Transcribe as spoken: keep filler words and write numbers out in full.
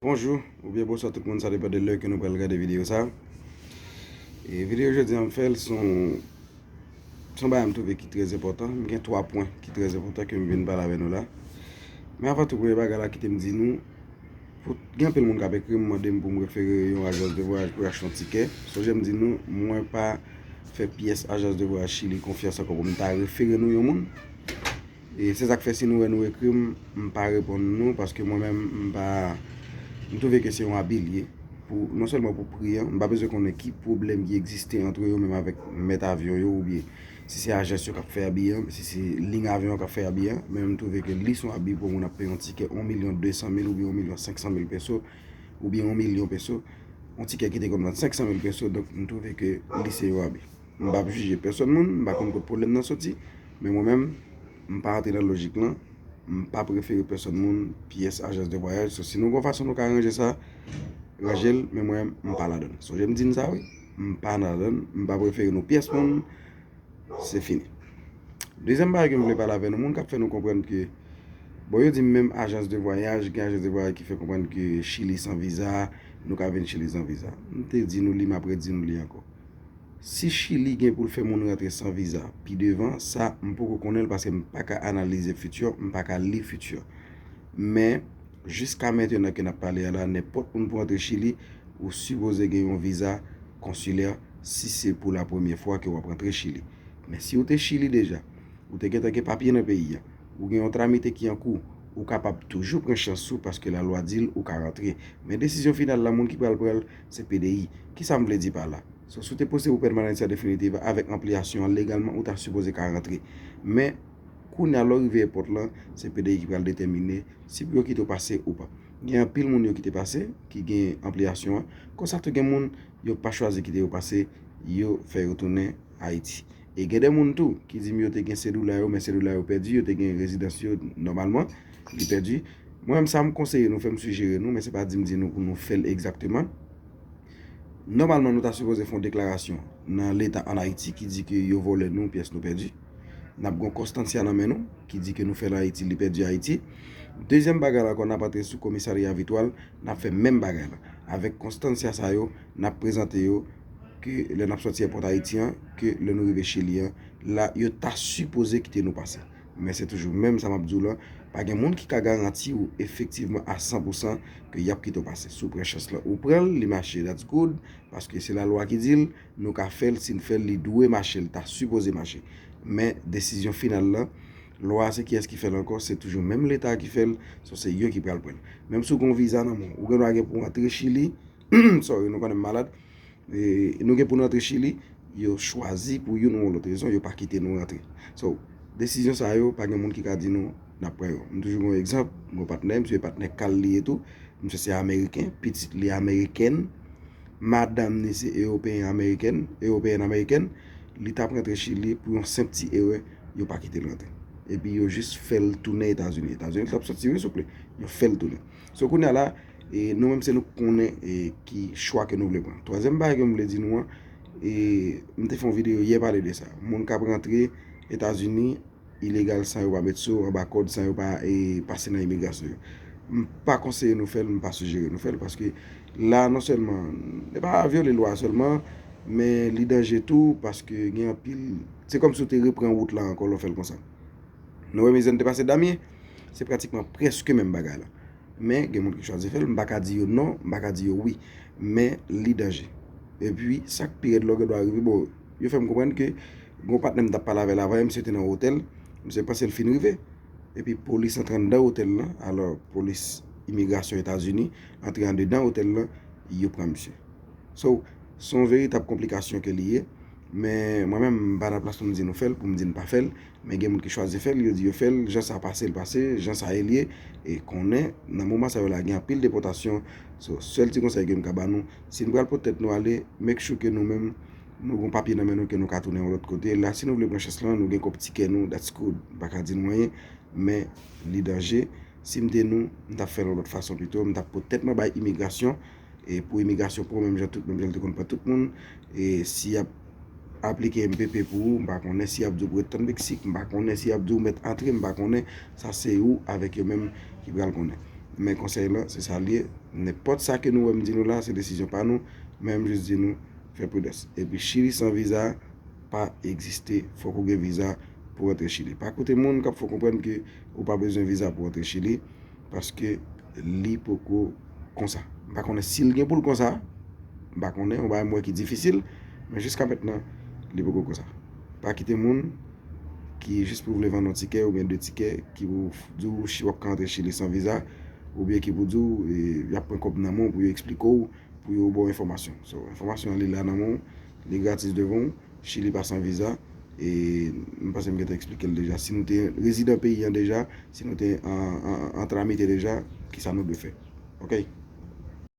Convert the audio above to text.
Bonjou oubyen bonswa tout moun, sa depann de lè ke nou pral gade videyo sa. E videyo jodi a m fè l se yon, se yon bagay m twouve ki trè enpòtan. M gen twa pwen ki trè enpòtan ke m vin pale avè nou la. Men avan tou, premye bagay la, kite m di nou, pou gen anpil moun k ap ekri m, mande m pou m refere yon ajans de vwayaj pou y achte yon tikè. Sonje m di nou, mwen pa fè pyès ajans de vwayaj Chili konfyans ankò pou m ta refere nou yon moun. E se sa k fè si nou wè nou ekri m, m pa reponn nou, paske mwen menm, m pa, m twouve ke se yon abi l ye. Pou, non sèlman pou pri an, m pa bezwen konnen ki pwoblèm ki egziste antre yo menm avèk mèt avyon yo, oubyen si se ajans yo k ap fè abi an, si se liy avyon an k ap fè abi an, men m twouve ke li se yon abi pou moun ap peye yon tikè yon milyon de san mil oubyen yon milyon senk san mil peso, oubyen yon milyon peso, yon tikè ki te konn vann senk san mil peso, donk m twouve ke li se yon abi. M p ap jije pèsonn moun, m pa konn kot pwoblèm nan soti, men mwen menm, m pa antre nan lojik lan, m p ap refere pèsonn moun pyès ajans de vwayaj. So, si nou gon fason nou ka ranje sa, ranje l, men mwen, m pa ladan l. Sonje m di n sa wi, m pa ladan l, m p ap refere nou pyès moun, se fini. Dezyèm bagay ke m vle pale avè nou, moun k ap fè nou konprann ke, bon, yo di m menm ajans de vwayaj, gen ajans de vwayaj ki fè konprann ke Chili san viza, nou ka vin Chili san viza. M te di nou li, m ap redi nou li ankò. Si Chili gen pou l fè moun rantre san viza pi devan, sa m poko konnen l paske m pa ka analize fiti, m pa ka li fiti. Men, jiska mentenan ke n ap pale a la, nenpòt moun pou antre Chili, ou sipoze gen yon viza konsilè si se pou la premyè fwa ke w ap antre Chili. Men si w te Chili deja, ou te gentan gen papye nan peyi a, ou gen yon tramite ki an kou, ou kapab toujou pran chans ou paske lalwa di l ou ka rantre. Men desizyon final la, moun ki pral pran l, se P D I. Kisa m vle di pa la? So, si w te posede pou pèmanans an definitiv avèk anpliyasyon an legalman, ou ta sipoze ka rantre. Men, kounye a, lè w rive èpòt lan, se P D I ki pral detèmine si pou yo kite w pase ou pa. Gen anpil moun yo kite pase, ki gen anpliyasyon an. Konsa tou gen moun, yo pa chwazi kite yo pase, yo fè yo tounen Ayiti. E gen de moun tou ki di m yo te gen sedoula yo, men sedoula yo pèdi, yo te gen rezidans yo nòmalman, li pèdi. Mwen menm sa m konseye nou fè, m sijere nou, men se pa di m di nou pou nou fè l egzakteman. Nòmalman, nou ta sipoze fè yon deklarasyon nan Leta ann Ayiti ki di ke yo vòlè nou, pyès nou pèdi. N ap gen yon konstansya nan men nou ki di ke nou fè l Ayiti, li pèdi Ayiti. Dezyèm bagay la ankò, n ap antre sou komisarya Vitwal, n ap fè menm bagay la. Avèk konstansya sa yo, n ap prezante yo ke lè n ap sòti èpòt Ayiti an, ke lè nou rive Chili an, la, yo ta sipoze kite nou pase. Men se toujou menm sa m ap di w lan, pa gen moun ki ka garanti w efektivman a san pou san ke y ap kite w pase. Si w pran chans lan, ou pran l, li mache, that's good, paske se lalwa ki di l, nou ka fè l, si n fè l, li dwe mache, l ta sipoze mache. Men desizyon final lan, lwa a se kiyès ki fè l ankò, se toujou menm Leta a ki fè l, so se yo ki pral pran l. Menm si w gen yon viza nan men w, ou gen dwa gen pou w antre Chili, sorry, nou konnen m malad, e, nou gen pou nou antre Chili, yo chwazi pou youn ou yon lòt rezon, yo pa kite nou rantre. So, desizyon sa yo, pa gen moun ki ka di nou, n ap pran yo. M toujou gen yon egzanp, m gen yon patnè, misye patnè kal li ye tou, misye se ameriken, pitit li amerikèn, madanm ni se ewopeyen amerikèn, ewopeyèn amerikèn, li t ap rantre Chili pou yon senp ti erè, yo pa kite l rantre. Epi yo jis fè l tounen Etazini. Etazini l t ap sòti wi souple, yo fè l tounen. So kounye a la, e, nou menm se nou k konnen, e, ki chwa ke nou vle pran. Twazyèm bagay ke m vle di nou an, e, m te fè yon videyo yè pale de sa. Moun k ap rantre Etazini ilegal san yo pa met sou anba kòd, san yo pa, e, pase nan imigrasyon yo. M pa konseye nou fè l, m pa sijere nou fè l, paske la non sèlman, e pa vyole lwa sèlman, men li danje tou, paske gen anpil, se kòmsi w te repran wout la ankò lè w fè l konsa. Nou wè mizè n te pase Damyen, se pratikman prèske menm bagay la. Men gen moun ki chwazi fè l, m pa ka di yo non, m pa ka di yo wi. Men li danje. Epi, sa k pi rèd la, w gen dwa rive, bon, yo fè m konprann ke gen yon patnè m t ap pale avè l avan yè, misye te nan yon otèl, misye panse l fin rive. Epi polis antre anndan otèl lan, alò polis imigrasyon Etazini antre andedan otèl lan, yo pran misye. So, se yon veritab konplikasyon ke li ye. Men mwen menm, m pa nan plas pou m di nou fè l, pou m di n pa fè l. Men gen moun ki chwazi fè l, yo di yo fè l, jan sa pase l pase, jan sa ye l ye. E konnen, nan moman sa yo la, gen anpil depòtasyon. So, sèl ti konsèy ke m ka ba nou, si n pral pot tèt nou ale, make sure ke nou menm, nou gon papye nan men nou ke nou ka tounen yon lòt kote. La, si nou vle pran chans lan, nou gen kòb tikè nou, that's good. M pa ka di nou anyen, men li danje. Si m te nou, m t ap fè l yon lòt fason pito, m t ap pot tèt mwen bay imigrasyon, e pou imigrasyon pran w menm jan tout, menm jan l te konn pran tout moun. E si y ap aplike M P P pou ou, m pa konnen, si y ap di w pou w ret tann Meksik, m pa konnen, si y ap di w mèt antre, m pa konnen, sa se ou avèk yo menm ki pral konnen. Men konsèy lan, se sa l ye. Nenpòt sa ke nou wè m di nou la, se desizyon pa nou. Men m jis di nou, fè pridans. Epi Chili san viza pa egziste. Fòk ou gen viza pou rantre Chili. Pa koute moun k ap fè w konprann ke ou pa bezwen viza pou rantre Chili, paske li poko konsa. M pa konnen si l gen pou l konsa. M pa konnen, yon bagay m wè ki difisil, men jiska mentnan, li poko konsa. Pa kite moun ki jis pou vle vann yon tikè oubyen de tikè, ki pou di w si w ap ka rantre Chili san viza, oubyen ki pou di w, e, y ap pran kòb nan men w pou yo eksplike w, pou yo ba w enfòmasyon. So, enfòmasyon an li la nan men w, li gratis devan w, Chili pa san viza, e m panse m gentan eksplike l deja. Si nou te rezidan peyi an deja, si nou te an, an, an tramite deja, kisa nou dwe fè? Ok?